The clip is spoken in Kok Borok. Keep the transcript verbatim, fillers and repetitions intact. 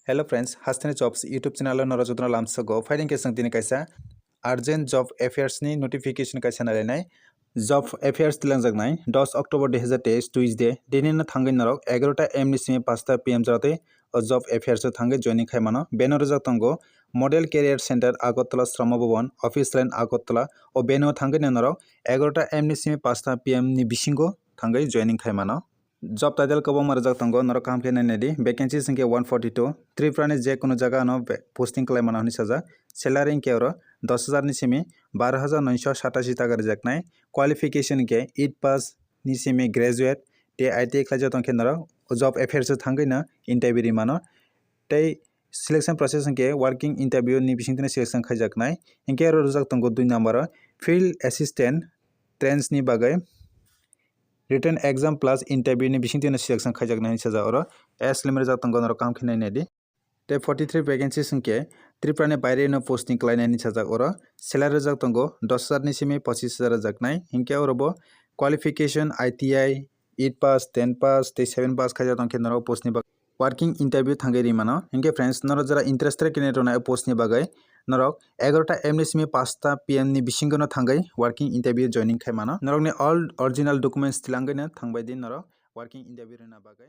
Hello friends, Hasteni Jobs YouTube channel o norok jotono lamsogo. Phaidi khe chwng tini kaisa urgent job affairs ni notification kaisa nailainai. Job affairs tilangjaknai dos October dui hazar teis Tuesday. Dinino thangwi norok egarota A M ni simi pasta P M jora tei o job affairs o thangwi joining khai mano. Beno rijak tongo Model Career Center, Agartala, Shrama Bhavan, Office Line, Agartala. O beno thangwi norok egarota A M ni simi pasta P M ni bisingo thangwi joining khai mano. Job title kwbangma rijak tongo, norok kaham khe nainai di. Vacancies hwnkhe one forty two. Tripura ni je kono jaga ano be-, posting kwlai mano hwnwi sajak. Salary hwnkhe oro dos hazar ni simi baro hazar noisho satashi taka rijaknai. Qualification hwnkhe eight pass ni simi graduate tei I T I khlaijak tong khe norok job affairs o thangwi no interview ri mano. Tei selection process hwnkhe working interview ni bisingtwi no selection khaijaknai. Hinkhe oro rijak tongo dui number o field assistant trench ni bagwi written exam plus interview ni bisingtwi no selection khaijaknai hwnwi sajak oro. Age limit rijak tongo, norok kaham khe nainai di. Tei forty three vacancies hwnkhe Tripura ni baire no posting kwlainai hwnwi sajak oro. Salary rijak tongo dos hazar ni simi pochis hazar rijaknai. Hinkhe oro bo qualification I T I, eight pass, ten pass tei seven pass khaijak tong khe norok post ni bagwi working interview thangwi ri mano. Hinkhe friends, norok jora interested candidate rok nai post ni bagwi norok egarota A M ni simi pasta P M ni bisingo no thangwi working interview joining khai mano. Norokni all original documents tilangwi no thangbai di norok working interview rwna bagwi.